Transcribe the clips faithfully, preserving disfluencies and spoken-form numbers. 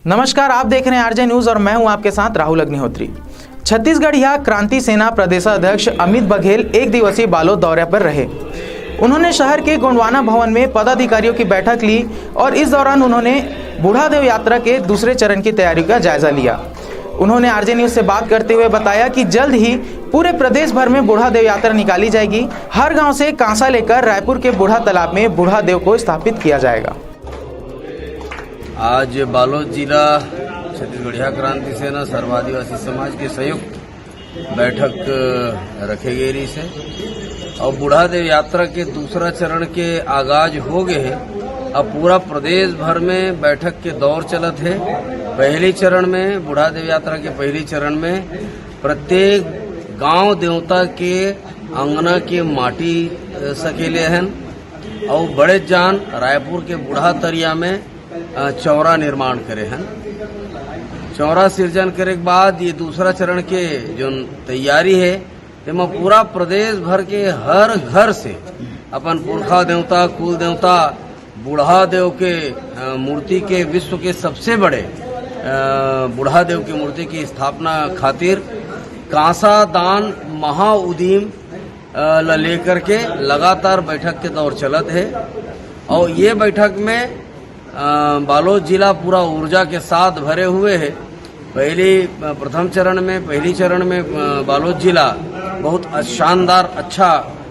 नमस्कार, आप देख रहे हैं आरजे न्यूज और मैं हूं आपके साथ राहुल अग्निहोत्री। छत्तीसगढ़िया क्रांति सेना प्रदेशाध्यक्ष अमित बघेल एक दिवसीय बालोद दौरे पर रहे। उन्होंने शहर के गोंडवाना भवन में पदाधिकारियों की बैठक ली और इस दौरान उन्होंने बूढ़ादेव यात्रा के दूसरे चरण की तैयारी का जायजा लिया। उन्होंने आरजे न्यूज से बात करते हुए बताया कि जल्द ही पूरे प्रदेश भर में बूढ़ादेव यात्रा निकाली जाएगी। हर गांव से कांसा लेकर रायपुर के बूढ़ा तालाब में बूढ़ादेव को स्थापित किया जाएगा। आज बालोद जिला छत्तीसगढ़िया क्रांति सेना सर्व आदिवासी समाज के संयुक्त बैठक रखे गए रहिस हे और बूढ़ादेव यात्रा के दूसरा चरण के आगाज हो गए हे। अब पूरा प्रदेश भर में बैठक के दौर चलत हे। पहली चरण में, बूढ़ादेव यात्रा के पहली चरण में प्रत्येक गांव देवता के अंगना के माटी, अ, सकेले हन। अउ बड़े जान रायपुर के बूढ़ा तरिया में, अ, चौरा निर्माण करे हन। चौरा सिर्जन करे के बाद ये दूसरा चरण के जोन तैयारी हे, तेमा पूरा प्रदेश भर के हर घर से अपन पुरखा देवता, कुल देवता, बूढ़ा देव के, अ, मूर्ति के, विश्व के सबसे बड़े, अ, बूढ़ा देव के मूर्ति की स्थापना खातिर कांसा दान महाउदीम, अ, ल लेकर के लगातार बैठक के दौर चलत हे। और ये बैठक में, अ, बालोद जिला पूरा ऊर्जा के साथ भरे हुए हे। पहली, अ, प्रथम चरण में, पहली चरण में, अ, बालोद जिला बहुत अ-, शानदार, अच्छा,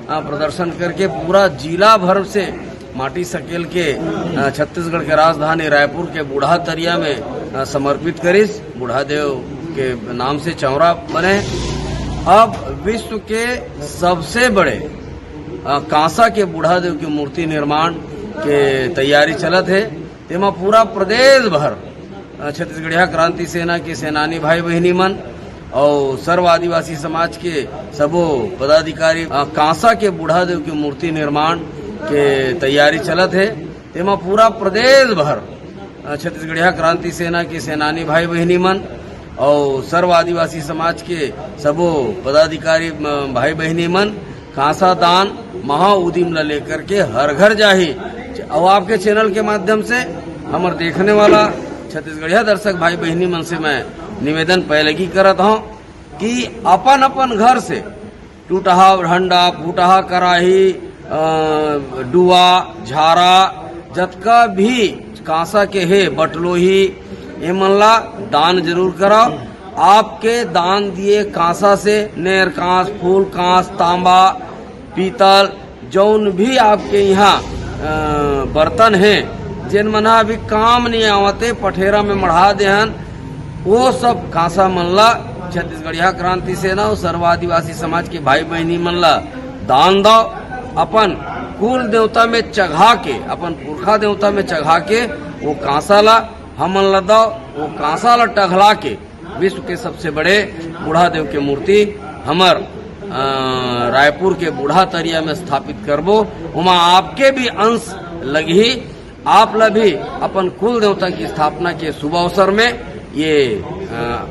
अ, प्रदर्शन करके पूरा जिला भर से माटी सकेल के, अ, छत्तीसगढ़ के राजधानी रायपुर के बूढ़ा तरिया में, अ, समर्पित करिस। बूढ़ा देव के नाम से चौरा बने। अब विश्व के सबसे बड़े, अ, कांसा के बूढ़ा देव के मूर्ति निर्माण के तैयारी चलत हे। तेमा पूरा प्रदेश भर, अ, छत्तीसगढ़िया क्रांति सेना के सेनानी भाई बहिनी मन अउ सर्व आदिवासी समाज के सबो पदाधिकारी, अ, कांसा के बूढ़ा देव के मूर्ति निर्माण के तैयारी चलत हे। तेमा पूरा प्रदेश भर, अ, छत्तीसगढ़िया क्रांति सेना के सेनानी भाई बहिनी मन अउ सर्व आदिवासी समाज के सबो पदाधिकारी, अ, भाई बहिनी मन कांसा दान महाउदीम ला लेकर के हर घर जाही। अउ आपके चैनल के माध्यम से हमर देखने वाला छत्तीसगढ़िया दर्शक भाई बहिनी मन से मैं निवेदन पहले की करत हूँ कि अपन अपन घर से टूटहा ढंडा, फूटहा कराही, अ, डुआ, झारा, जतका भी कांसा के हे, बटलोही, ए मन ला दान जरूर कराओ। आपके दान दिए कांसा से नेर कांस, फूल कांस, तांबा, पीतल, जौन भी आपके यहाँ, अ, बर्तन हे, जेन मन ह अभी काम नहीं आवत हे, पठेरा में मढ़ा दे हन, वो सब कांसा मन ला छत्तीसगढ़िया क्रांति सेना अउ सर्व आदिवासी समाज के भाई बहिनी मन ला दान दव। अपन कुल देवता में चघा के, अपन पुरखा देवता में चघा के वो कांसा ला हमन ला दव। वो कांसा ला टघला के विश्व के सबसे बड़े बूढ़ा देव के मूर्ति हमर, अ, रायपुर के बूढ़ा तरिया में स्थापित करबो। ओमा आपके भी अंश लगही। आप ला भी अपन कुल देवता की स्थापना के शुभ अवसर में ये, अ,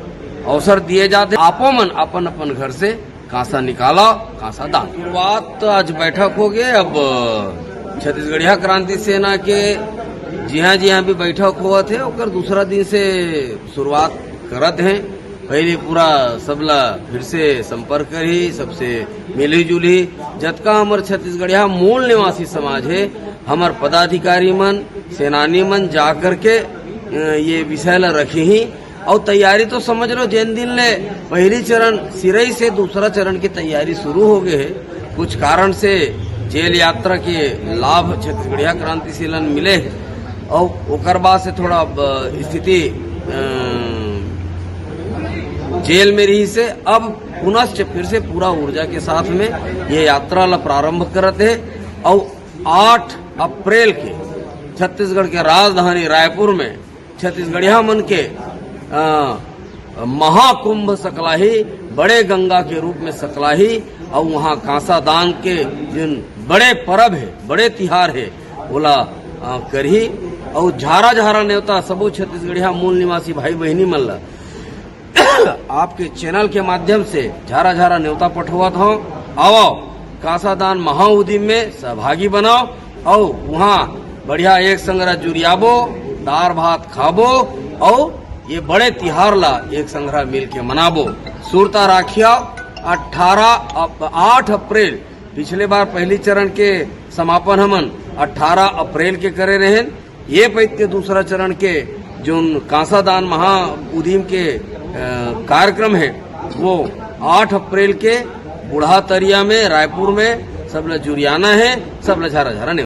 अवसर दिए जाते। आपो मन अपन अपन घर से कांसा निकाला, कांसा दान। शुरुआत तो आज बैठक हो गए। अब छत्तीसगढ़िया क्रांति सेना के जिहाँ जिहाँ भी बैठक होवत हे, ओकर दूसरा दिन से शुरुआत करत हे। पहले पूरा सबला फिर से संपर्क करही, सबसे मिलही जुलही। जतका हमर छत्तीसगढ़िया मूल निवासी समाज हे, हमर पदाधिकारी मन, सेनानी मन जा करके, अ, ये विषय ला रखही। अउ तैयारी तो समझ लो, जेन दिन ले पहली चरण सिरई से दूसरा चरण की तैयारी शुरू हो गए हे, कुछ कारण से जेल यात्रा के लाभ छत्तीसगढ़िया क्रांति सेना ल मिले हे, अउ ओकर बाद से थोड़ा, अ, स्थिति, अ, जेल में रहिस हे। अब पुनश्च फिर से पूरा ऊर्जा के साथ में ये यात्रा ला प्रारंभ करत हे। अउ आठ अप्रैल के छत्तीसगढ़ के राजधानी रायपुर में छत्तीसगढ़िया मन के, अ, महाकुंभ सकलाही, बड़े गंगा के रूप में सकलाही, अउ वहाँ कांसा दान के जिन बड़े परब हे, बड़े तिहार हे, ओला, अ, करही। अउ झारा झारा नेवता सबो छत्तीसगढ़िया मूल निवासी भाई बहिनी मन ला आपके चैनल के माध्यम से झारा झारा नेवता पठोवत हौं। आवव, कांसा दान महाउदीम में सहभागी बनाव अउ उहाँ बढ़िया एक संगरा जुरियाबो, दार भात खाबो अउ ये बड़े तिहार ला एक संघरा मिल के मनाबो। सुरता राखिया, अठारह अप-, आठ अप्रैल, पिछले बार पहली चरण के समापन हमन अठारह अप्रैल के करे रहेन। ये पइत के दूसरा चरण के जोन कांसादान महा उदीम के, अ, कार्यक्रम हे, वो आठ अप्रैल के बूढ़ा तरिया में, रायपुर में, सब ला जुरियाना हे, सब ला झारा झारा